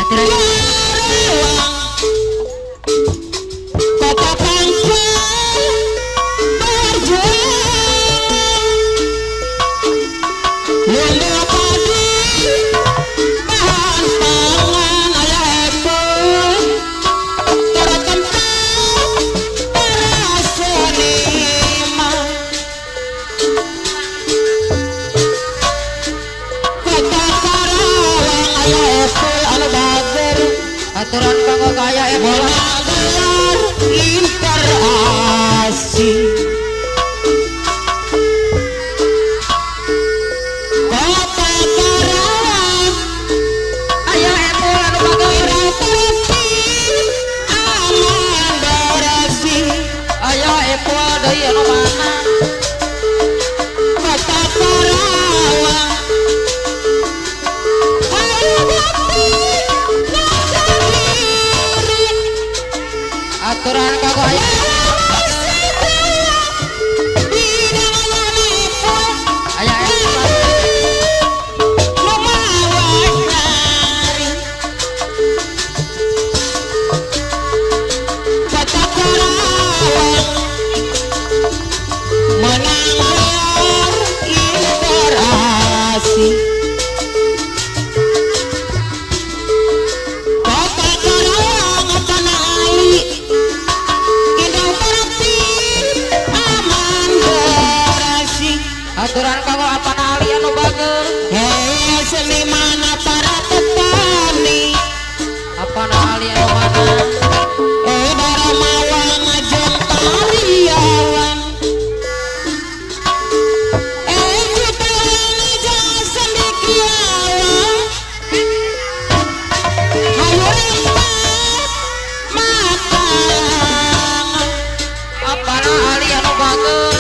Aturan. Kota pangkal berjuang, lumbung padi bahan pangan, aya epul tertempat para seniman. Kota Karawang aya epul anu bager. Aturan kanggo kaya epul. Menang gelar interaksi. Kota Karawang Aya epul anu bager. tertib aman bersih. Aya epul deui anu mana? Kota Karawang ayo bakti diri. Aturan kanggo aya. Aya epul. Menang gelar interaksi. Kota Karawang tanah Ali indah tertib aman bersih. Aturan kanggo apa ali anu bager. Hei seniman para petani, Apa ali anu mana? eh darmawan jeung karyawan, eh jutawan jeung cendekiawan, hayu rempat makalangan. Apa ali anu bager?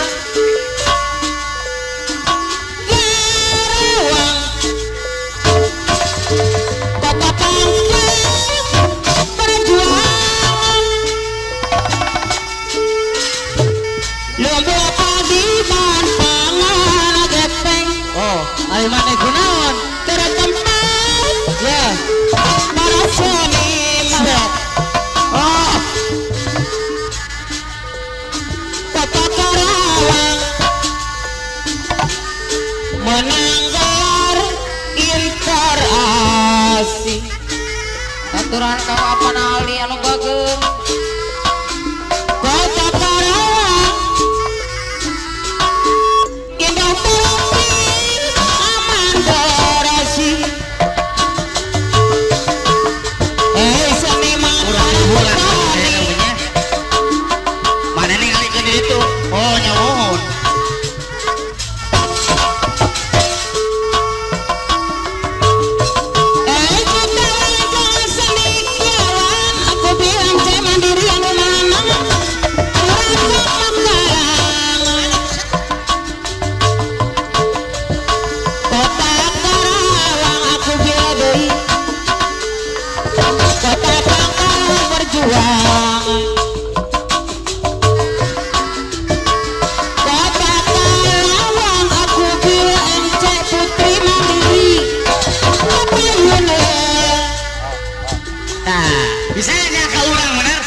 Karawang kota pangkal perjuangan, lumbung padi bahan pangan gepeng. Oh, ari maneh kunaon? Tertempat Ya. para seniman. Oh, Kota Karawang menang gelar interaksi. Aturan kanggo apa ali anu bager? Kota Karawang indah tertib aman bersih. Eh seniman Urang para heula petani, namanya. Mana nih kali ke itu? Oh, nyawohon. Eh jutawan jeung cendekiawan, aku bilang cek mandiri anu mana ragam makalangan. Kota Karawang aku bilang deui kota pangkal perjuangan. Kota Karawang aku bilang MC Putri Mandiri Kapayun. Nah, bisa nya ka urang bener.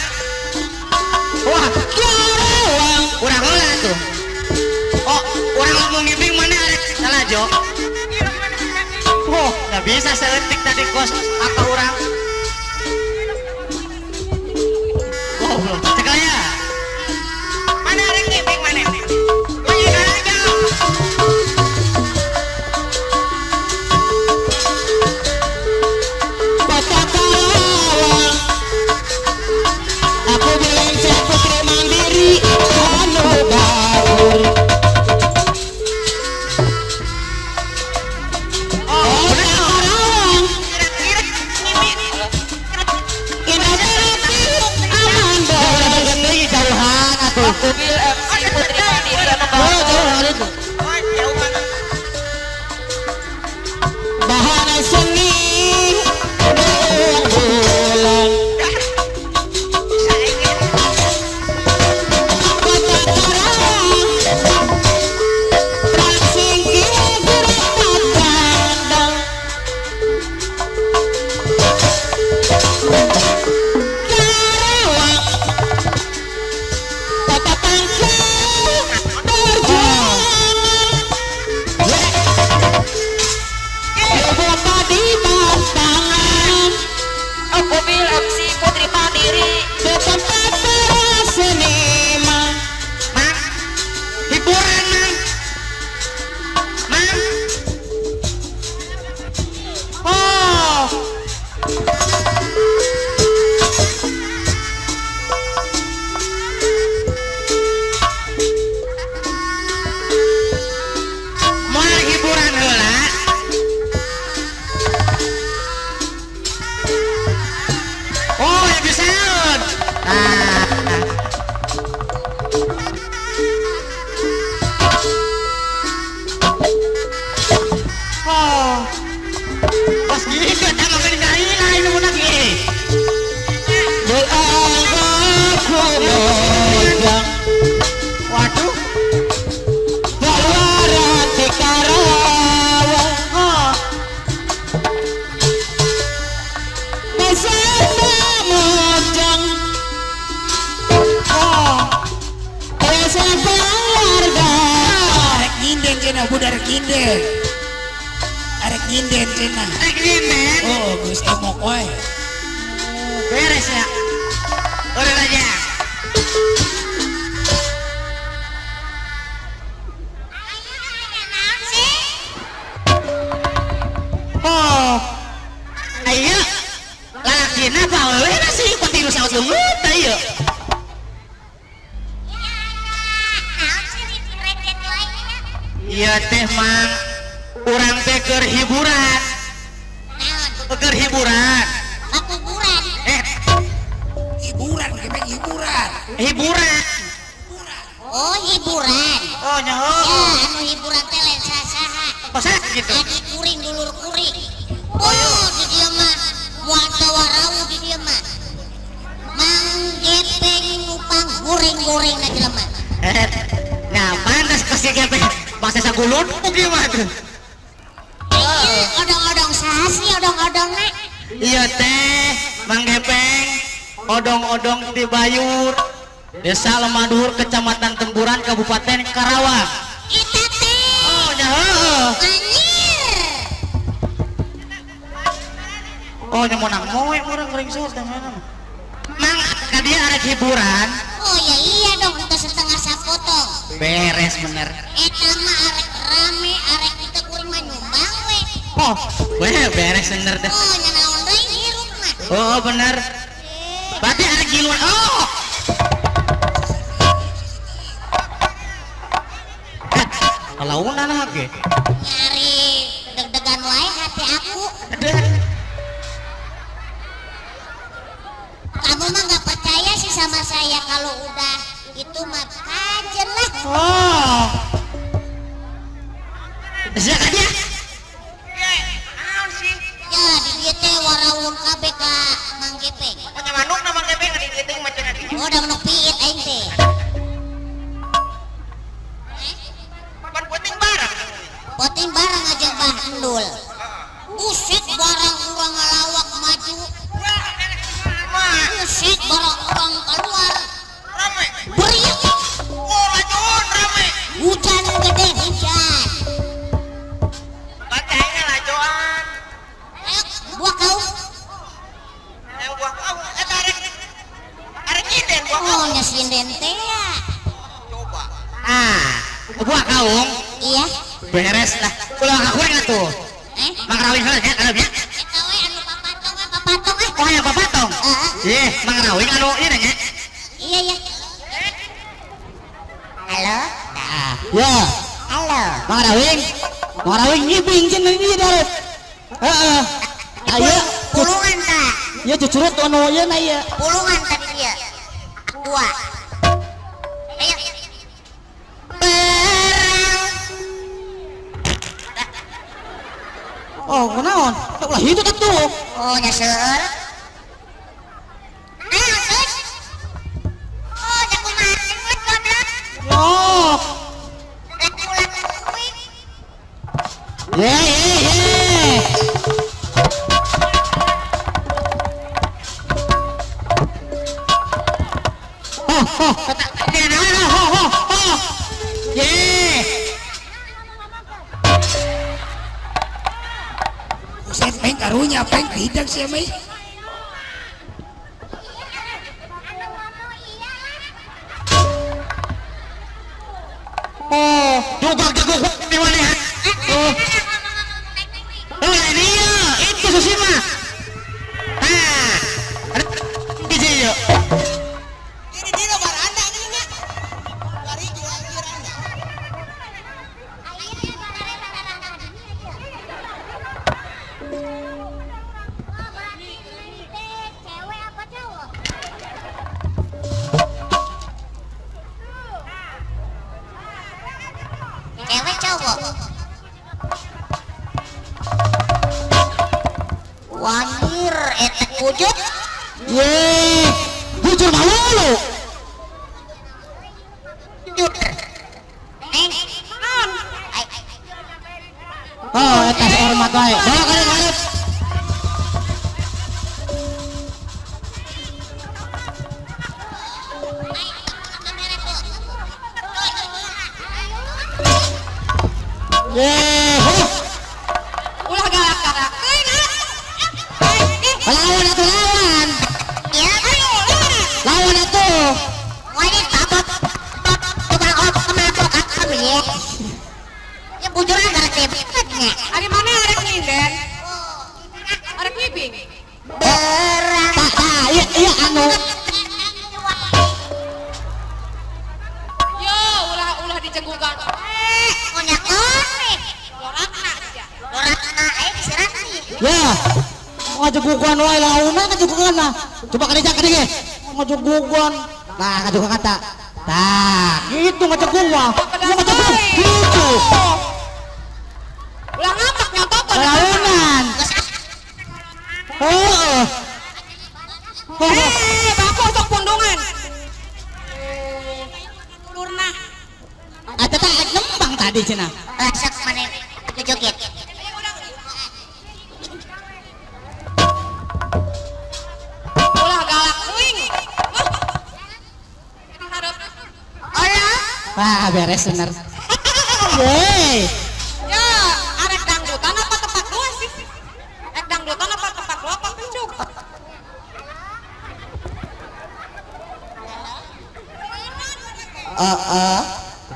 Wah, Karawang urang heula tuh. Oh, urang lamun ngibing mana arek salah jo. Oh, nggak bisa seetik tadi kos apa urang. Goblok. Cekel ya. Mana arek ngibing mana? Lagi aja. Kota Karawang aku bilang cek Putri Mandiri anu baur. Oh, Kota bener. Karawang Kira-kira ngibing. Mobil MC Putri Mandiri. Ke tempat para seniman. Mang, hiburan mang. Mang. Oh. Moal hiburan heula. Oh, ya bisa. Ah. Oh. Pas gini kan sama kan lain lain mun lagi. Dianggap kumujang. Waduh. Keluaran di Karawang. Oh. Beserta mojang. Oh. Desa keluarga. Arek nyinden cenah budak arek nyinden. Arek nyinden cenah. Rek nyinden. Oh, geus emok wae. Beres ya. Udah aja. Naon sih? Oh. Ayo. Lalakina apa awewe sih kok tilu saus leungeut tah ieu. Naon sih recet wae ya? Ieu teh mang urang teh keur hiburan. Naon? Keur hiburan. Kakuburan. Hiburan, gepeng hiburan. Hiburan. Oh, hiburan. Oh, nyaho. Ya, anu hiburan teh lain saha. Oh, sah gitu. Adi kuring dulur kuring. Oh, di dieu mah moal teu warau di dieu mah. Mang Gepeng nupang goreng-goreng na jelema. Nah, pantas kasih gepeng. Bangsa sagulun mah tuh. Ieu odong-odong saha sih odong-odongna? Iya teh, Mang Gepeng, odong-odong di Bayur, Desa Lemadur, Kecamatan Tempuran, Kabupaten Karawang. Eta teh. Oh, nyaho. Anjir. Oh, nya monang moe urang geuring sus teh mana. Mang, ka dieu arek hiburan. Oh ya iya dong, entah setengah sapotong. Beres bener. Eta mah arek rame, arek kita kuring mah nyumbang we. Oh, weh beres bener teh. Oh, nya naon deui hirup mah. Oh, bener. Berarti arek giluan. Oh. Kalau nah ge. Nyari deg-degan wae hati aku. Kamu mah nggak percaya sih sama saya kalau udah itu mah kajen lah. Oh. Siapa dia? Ya di dieu teh waraun kabeh ka Mang Gepeng. Oh, da manuk piit aing teh. Poting barang aja bah endul. Buset barang urang ngalawak maju. Buset barang urang keluar. Beriak. Hujan gede hujan. Ayo, buah kau. Oh, nyesinden teh ya. Ah, buah kaung. Iya. Beres lah. Ulah ka kurang atuh. Eh, Mang Rawing heula nya kalem nya. eta we anu papatong we papatong ah. Oh, yang papatong. Heeh. Ih, Mang Rawing anu ieu nya. Iya ya. Halo? Ah, ya, Halo. Mang Rawing. Mang Rawing ngibing cenah ieu darat. Heeh. Ayo, Pulungan ta. ieu cucurut anu ieu na ieu. Pulungan tadi dia. Dua. Ayo. Perang. Oh, kunaon? Ulah hitu atuh. Oh, nya seueur. Ayo, Sus. Oh, nya kumaha we goblok. Oh. Rek ulah kuing. Ye ye ye. Oh, oh, kata oh, oh, oh. Ye. Buset peng karunya peng tidak sih mah. Jugak jeguk di mana ya? Oh. Oh, ini ya, itu Susima. Ah. Ada biji yuk. Ini dia baranda ini nya. Bari jiranda. Cewek apa cowok? Cewek cowok. Wanir eta wujud. Ye, jujur malu lu. Jujur. Neng. Ai. Oh, eta hormat wae. Bawa ka hareup. Ye, huh. Ulah galak-galak. Euy, ah. Lawan atuh lawan. Ya, Ayo, lawan. Lawan atuh. wani tabok tukang mabok apa ya? Ya bujuran galak tebetnya. Ari mana arek nyinden? Arek ngibing. Berang. Tah, tah, iya iya anu. Yo, ulah ulah dicegukan. Punya korek. Lorakna sia. Lorakna ayo diserati. Ya. Ngajegukan wae launa ngajegukan lah. Coba kali cak ge. Ngajegukan. Nah, ngajegukan tak. Tah, gitu ngajeguk mah. Ngajeguk gitu. Ulah ngapak nyontokeun. Launan. Heeh. Eh, baku sok pundungan. Dulurna. Eta teh rek nembang tadi cenah. Sok mana joget. Ulah galak teuing. Hareup. Olah. Wah, beres bener. Yeay. Ya, arek dangdutan apa tepak dua sih? Arek dangdutan apa tepak dua apa kencuk? Heeh.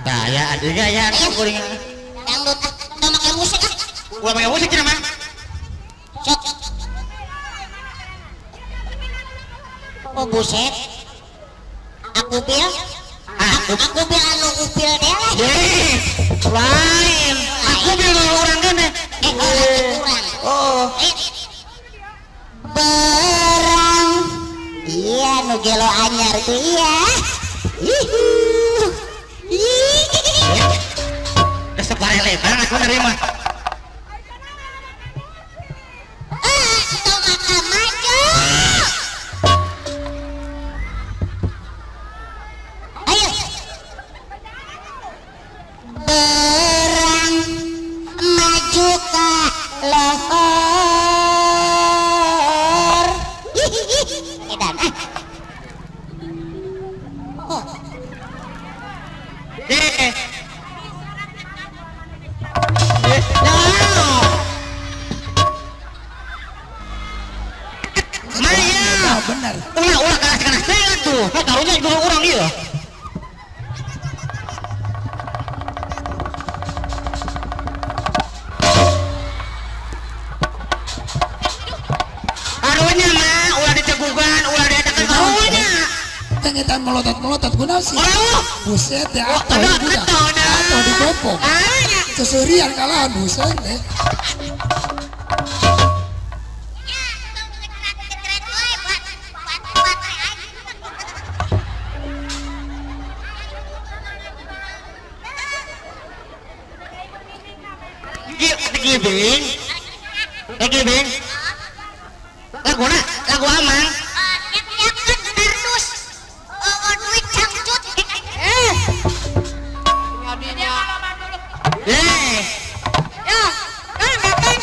Gaya, ada gaya tuh kuring. Dangdut ah, tong make musik ah. Ulah pakai musik cenah mah. Sok. Oh buset. Aku bil. Ah, Aku bil anu upil deh lah. Ye, lain. Aku bil orang kene. Eh, orang kurang. Oh. Eh. Berang. Iya nu gelo anyar tuh iya. Ihu. Ih. Resep lebar aku nerima. Ah, tong maka maju. Ayo. Berang maju ke lohor. Hihihi. Edan ah. Oh, Eh. Maya. Oh, bener. Ulah ulah kalah kalah teh tuh. Heh karunya dulu urang ieu. Karunya mah ulah dicegukan, ulah diatakan karunya. Tengetan melotot-melotot guna sih. Ulah. Buset ya, Oh, atau aduh, budak. atau dah. Atau dibopong. Ah, Seserian kalahan buset deh. ya, tong ngecret-ngecret wae, bat-bat aing. Gibing. Gibing. Laguna, lagu Amang. Siap-siapkan kardus. Oh, duit cangcut. Eh. Nyadinya. Eh. Ya, kan gepeng.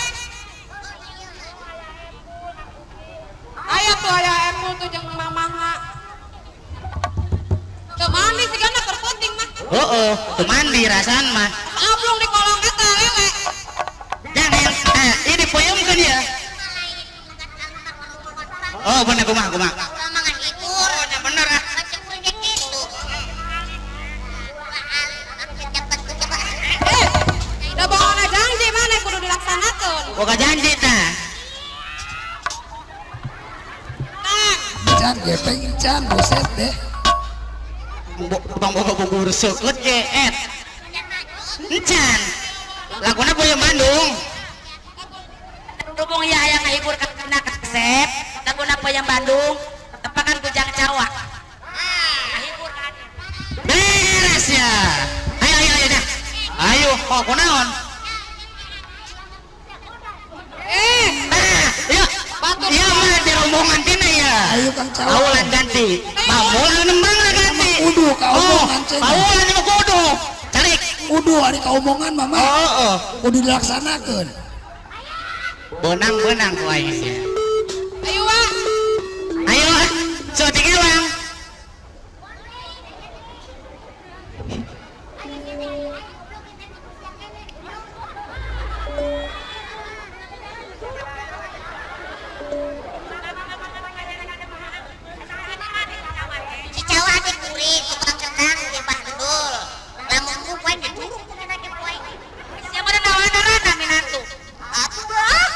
Aya tuh aya embul tuh jeung mamangna. Teu mandi sigana keur penting mah. Oh, teu mandi rasaan mah. Ablung di kolong eta lele. Jangan, ini poyomkeun ya. Oh, bener kumaha kumaha. Ulah mah ngahibur. Oh, nya bener ah. Macam kuring gitu. Cepet, cepet. Boga janji tah. Can gepeng can buset deh. Bang boga bubur seukeut ge et. Encan. Laguna Puyeng Bandung. Rubung ya aya ngahibur kana kasep, laguna Puyeng Bandung, tepakan Kujang Cawa. Ngahibur ka Beres ya. Ayo ayo ayo dah. Ayo, oh kunaon? Nah, yuk. Iya mah di rombongan tina ya. Ayo Kang Cawa. Kaulan ganti. Mamulan nembang lah ganti. Kudu kaomongan cenah. Kaulan mah kudu. Calik. Kudu ari kaomongan mah mah. Oh, oh. Kudu dilaksanakeun. Benang-benang ku aing sia. Ayo, Wak. Ayo, syuting bang. Si Cawa teh kuring tukang kendang di Bandul. Lamun ku poe dicurug ku cenah ge poe. Sia mah nawan-nawan minantu. Atuh bah.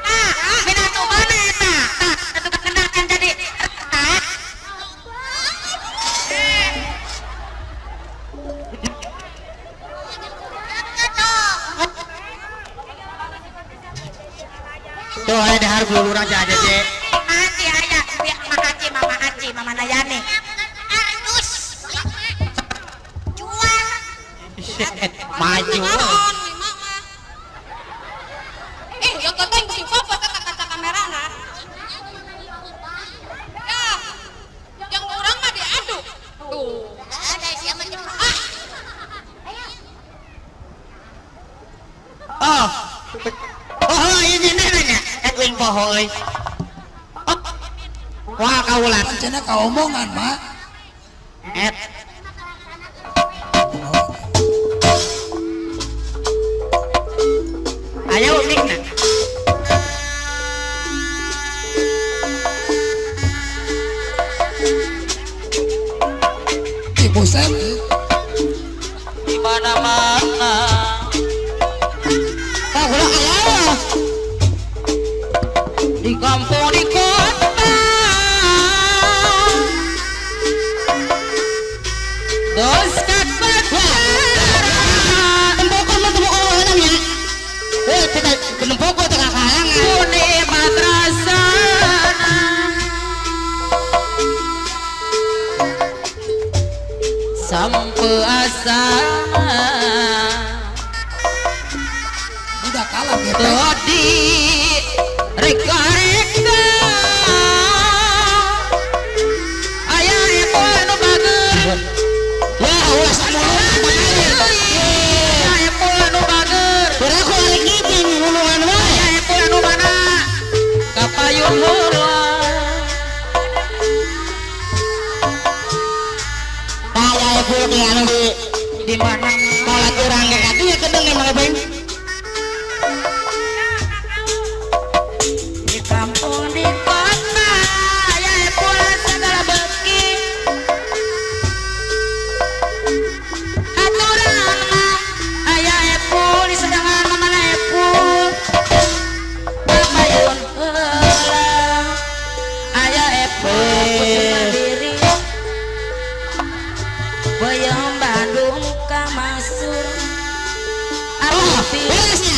Nah, minantu mana eta? Tah, tukang kendang kan jadi tah. Tuh aya dahar bulu urang aja je. Haji aya, biar Mama Haji, Mama Haji, Mama Nayani. Ardus. Jual. Maju. Eh, yang kata yang si papa kata kaca kamera nah. Ya, yang orang mah diaduk. Tuh. Ada siapa cepat. Oh. Oh, ini nanya. Edwin poho euy. Oh. Wah, kaulan. Cenah kaomongan mah. Et. Ayo mikna. Ih buset. Di mana-mana. Oh, ulah aya. Di kampung di kota. Dos tempokan mah tempokan orang ya. Eh, kita tempokan tengah kalangan. Kune madrasana. Sampai asana. Udah kalah gepeng. Tadi reka-reka. Ayah epul anu bager. Ya ulah samulungan bae. Ayah epul anu bager. Berlaku arek ngiping mulungan wae. Ayah epul anu mana? Kapayun heula. Tah aya epul teh anu di mana? Kolot urang ge kadieu kedeng emang beng. Di kampung di kota aya epul segala beuki. Aturan mah aya epul di sedangan mana epul. Kapayun heula. Aya epul kudu Puyeng Bandung ka Masur. Oh, beresnya.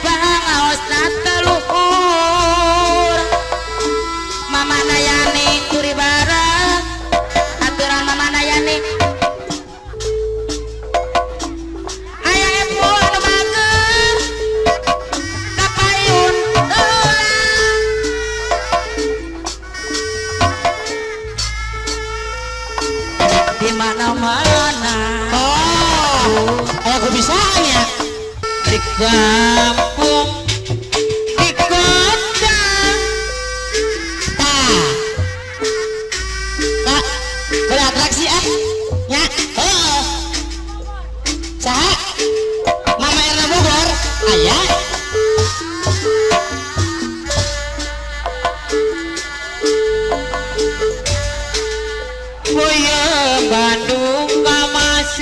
Pangaosna teluhur. Mama Nayani turi bareng. Aturan Mama Nayani. Aya epul anu bager. Kapayun heula. Di mana-mana. Oh, aku bisanya. Di kampung, di kota. Tah. Kak, beratraksi ah. Ya, oh. Saha? Mama Erna Bogor, aya. Puyeng Bandung ka Masur.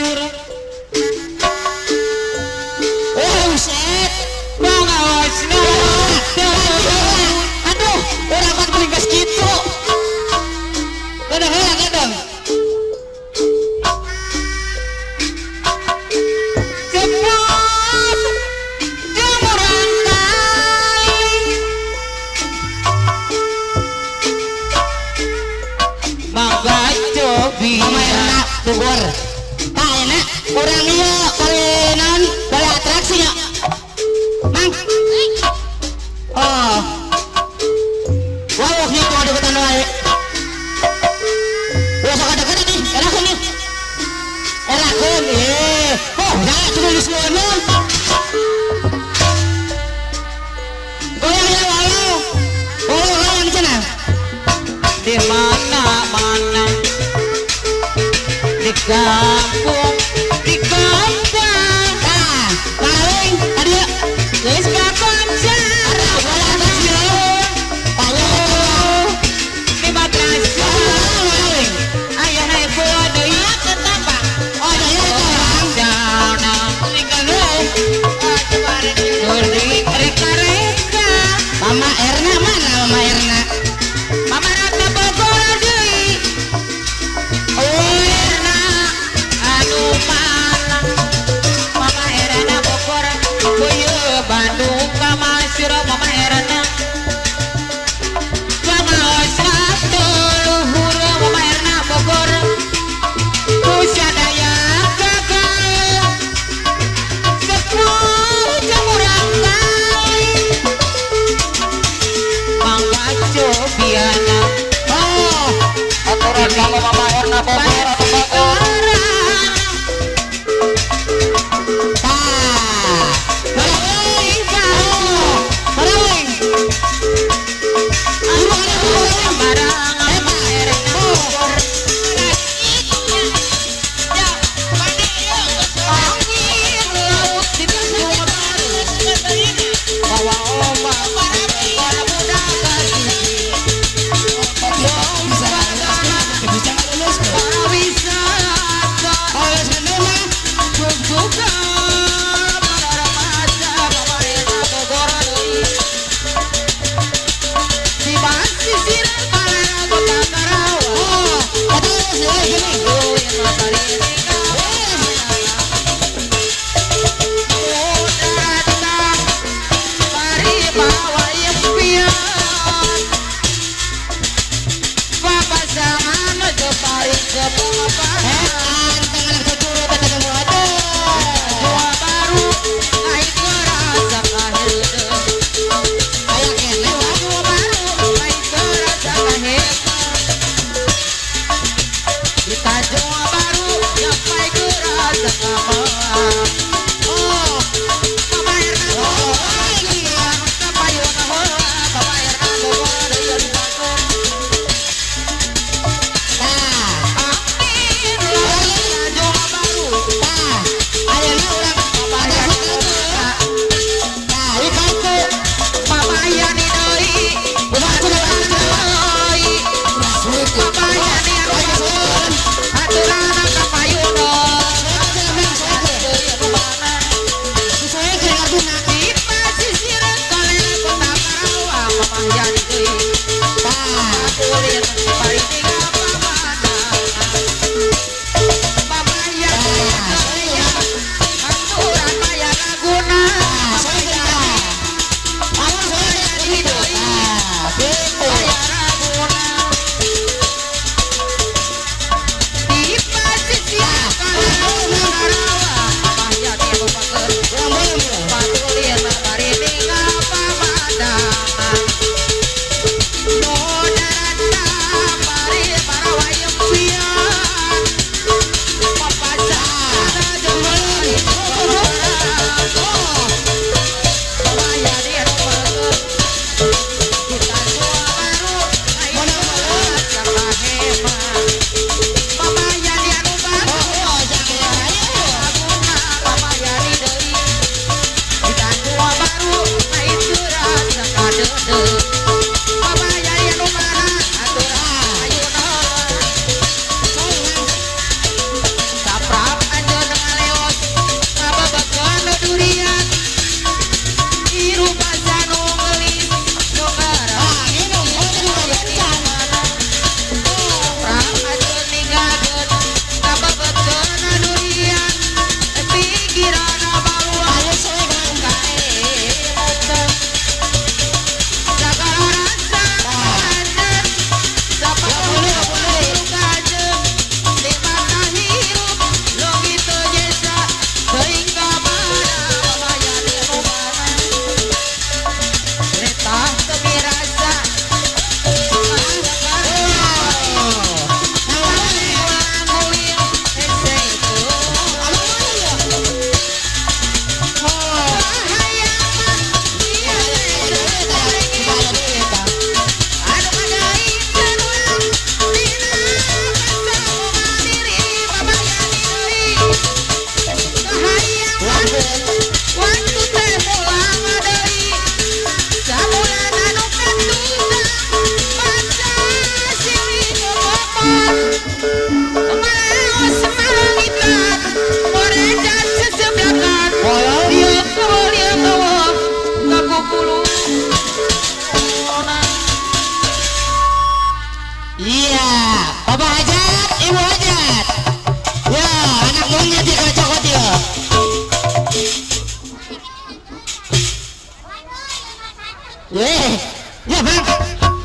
Ye, ya Bang.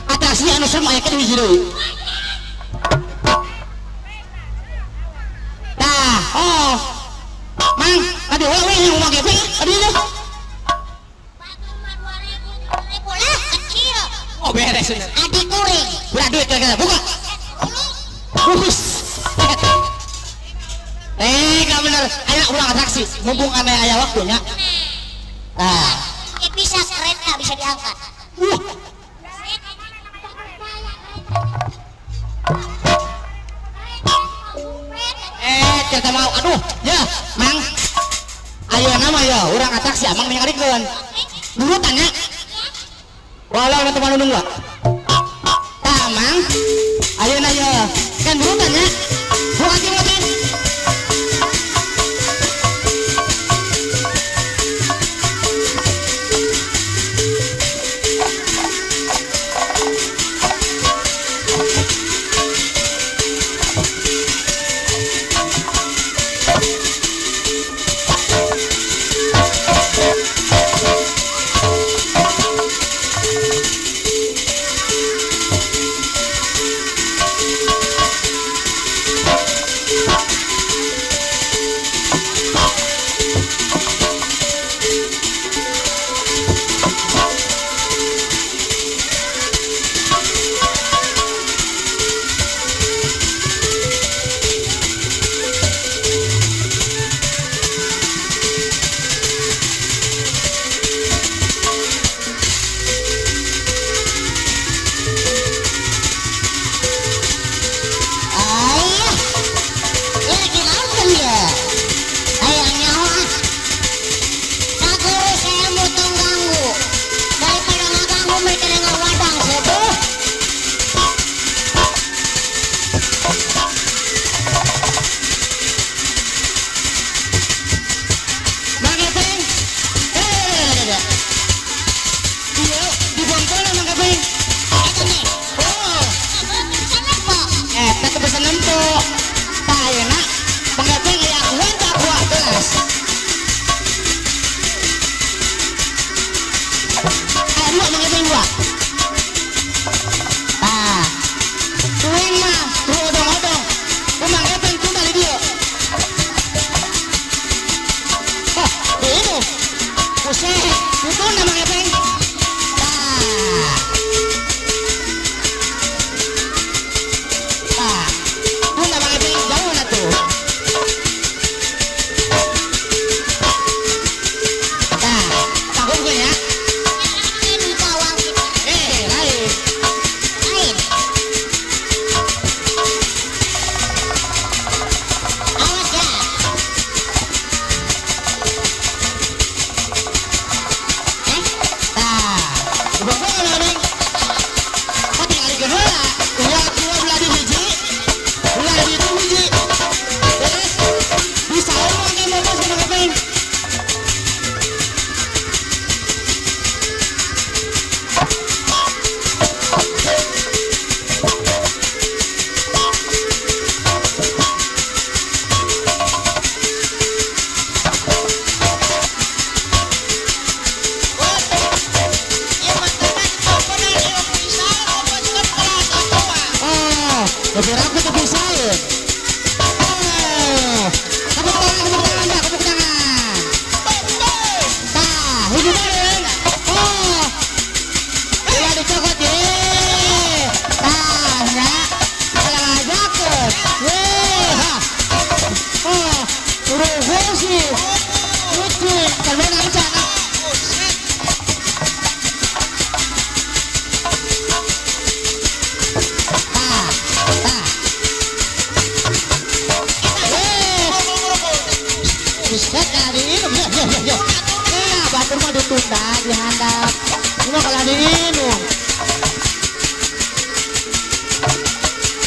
Atraksi anu serem aya keneh hiji deui. Tah, oh. Mang, aduh we we ngomong ge we. Aduh ieu. Batur mah 2000 3000 lah kecil. Oh beres bener. Adik kuring. Udah duit kira-kira buka. Bus. Gak bener. Ayo ulang atraksi. Mumpung aneh aya waktunya. Nah. Bisa kereta bisa diangkat. Wah. Cerita mau. Aduh, ya, Mang. Ayo nama ya, urang atraksi amang ningalikeun. Nurutan nya. Walau nanti malu nunggu. Tah, Mang. Ayo na ya. Kan nurutan nya. Buka timoti.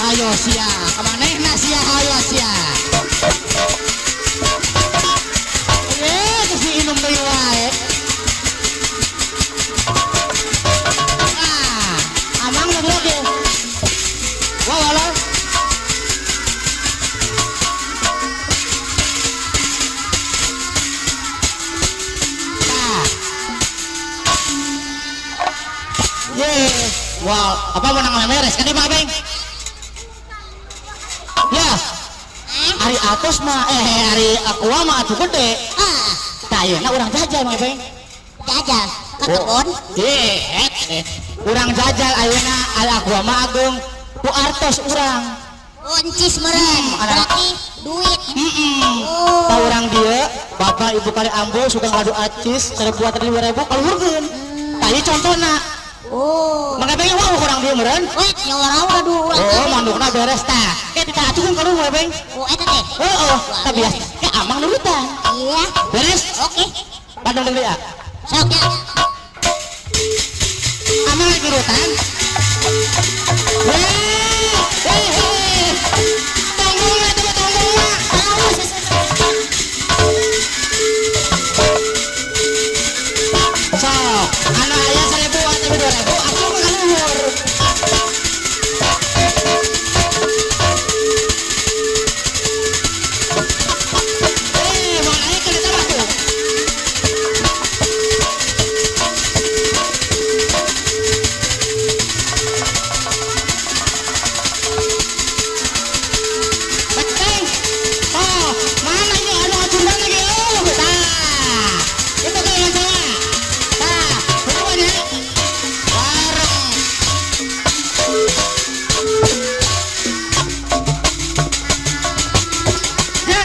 Ayo sia, kemanehna sia, ayo sia. Terus diinum deui wae. Ah, amang nu oge. Wah, walau. Nah. Ye. Wow, apa mau nang meres kan Mang Gepeng? Ya, Hah? ari atos mah ari aqua mah atuh gede. Ah, Tah ayeuna urang jajal Mang Gepeng. jajal ke kebon. Ye, urang jajal ayeuna ari aqua mah ageung ku artos urang. Oh, encis meureun. Berarti duit. Heeh. Oh. Urang dieu, bapak ibu kali ambo suka ngadu acis 1000 atau 2000 kaluhurkeun. Tah ieu contona. Oh. Mang Gepeng wah urang dieu meureun. Weh, nya warau aduh urang. Oh, mandukna beres tah. Ke tita acukeun ka luhur Beng. Oh, eta teh. Heeh, tah biasa. Ke amang nurutan. Iya. Beres? Oke. Bandung deui ya. Sok ya. Amang lagi nurutan. Weh, weh, weh. Tonggongna tuh tonggongna. Sok, anu aya 1000 atau 2000, aku mah ka luhur. Mau naik ke desa batu. Beteng. Oh, mana ini anu ngacundan lagi? Oh, tah. Itu kayak yang Jawa. Tah, berapa ya? Bareng. Ya,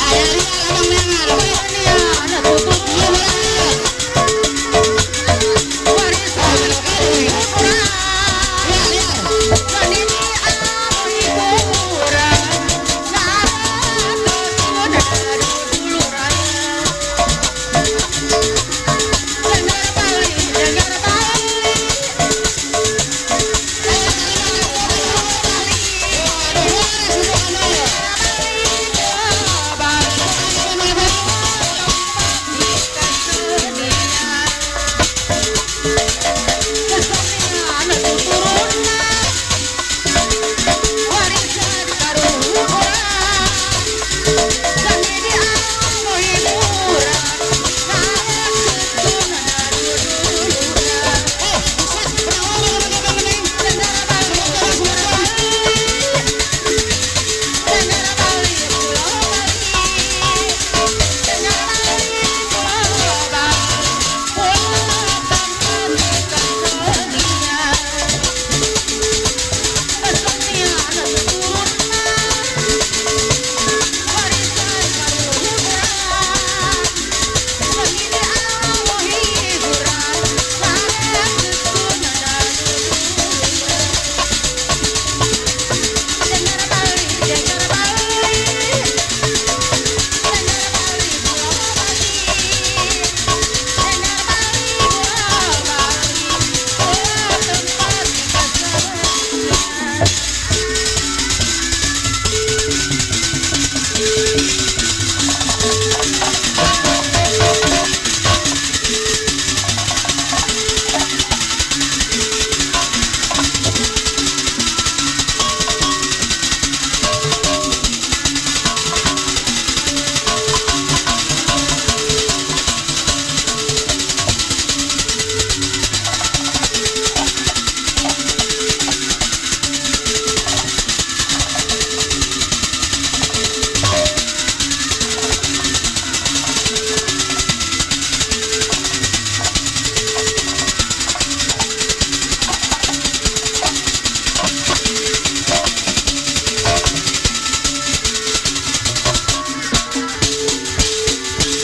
aya liar abang neangan. Iya, bener. Liar, liar.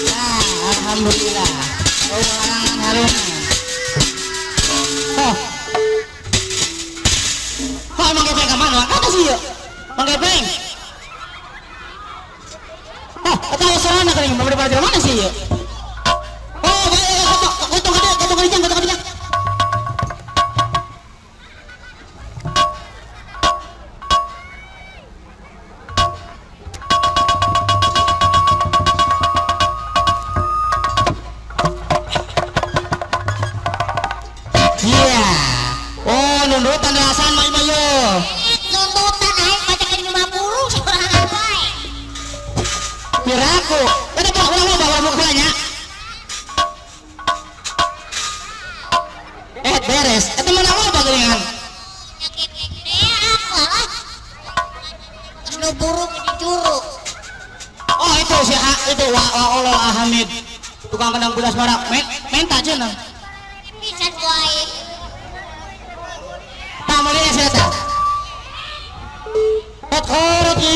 Nah, alhamdulillah. Oh, halangan harum. Oh. Oh, Mang Gepeng ka mana? Kata sih ya. Mang Gepeng. Oh, eta aya sorana geuning, mau pada mana sih ya? Oh, bae, gotong gede, gotong gede, gotong gede. Piraku. Eta buka urang loba urang buka nya. Beres. Eta mana loba geuningan. Apa lah? Terus nu buruk di juru. Oh itu si Ha itu wa wa Allah Hamid. Tukang kendang budas barak. Menta cenah. Pisan ku aing. Tah meuli sia eta. Pot korot nya.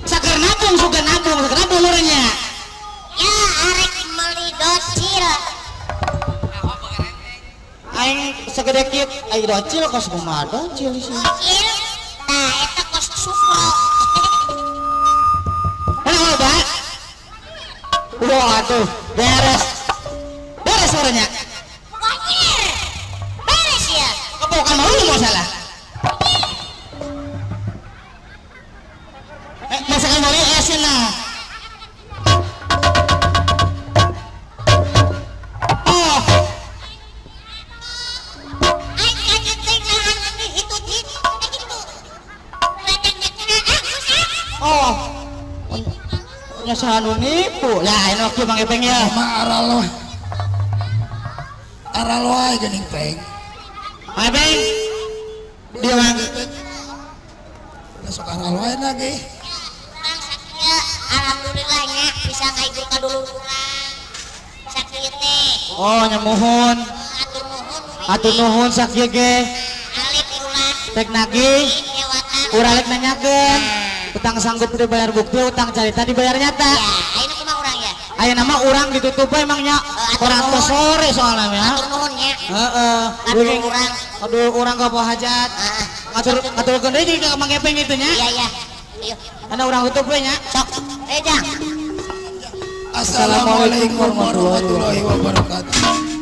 Saker nabung suka nabung, saker nabung urangnya. Ya arek meuli docil. Aing segede kieu, aing docil kos kumaha docil sih. Docil. Tah eta kos sukro. Mana loba? Wah atuh, beres. Beres urangnya. Wajir. Beres ya. Bukan mau lu mau salah. Masakan beli es nah. Oh, Aing kaget teh nahan itu gitu. oh. Nya saha nu nipu. Ya, ini waktu Mang Epeng ya. Ma aral wae. Aral wae geuning peng. Mang Epeng. Dia Mang. Sok aral wae lagi. Urang sakieu alhamdulillah nya bisa ngahibur ka dulur urang. Sakieu teh. Oh, nya muhun. Atur nuhun. Atur nuhun sakieu ge. Alif ulah Tek nagih, lewatan. urang rek nanyakeun. Utang sanggup dibayar bukti, utang carita dibayar nyata. Ya, ayeuna kumaha urang ya? Aya nama urang ditutup bae emang nya. Atur Urang nuhun. tos sore soalnya ya. Atur nuhun nya. Heeh. Atur urang. Aduh, urang ka hajat. Heeh. Ngatur ngaturkeun deui ka Mang Epeng gitu nya. Iya iya. Ayo. Karena urang tutup we nya. Sok. Eh, Jang. Assalamualaikum warahmatullahi wabarakatuh.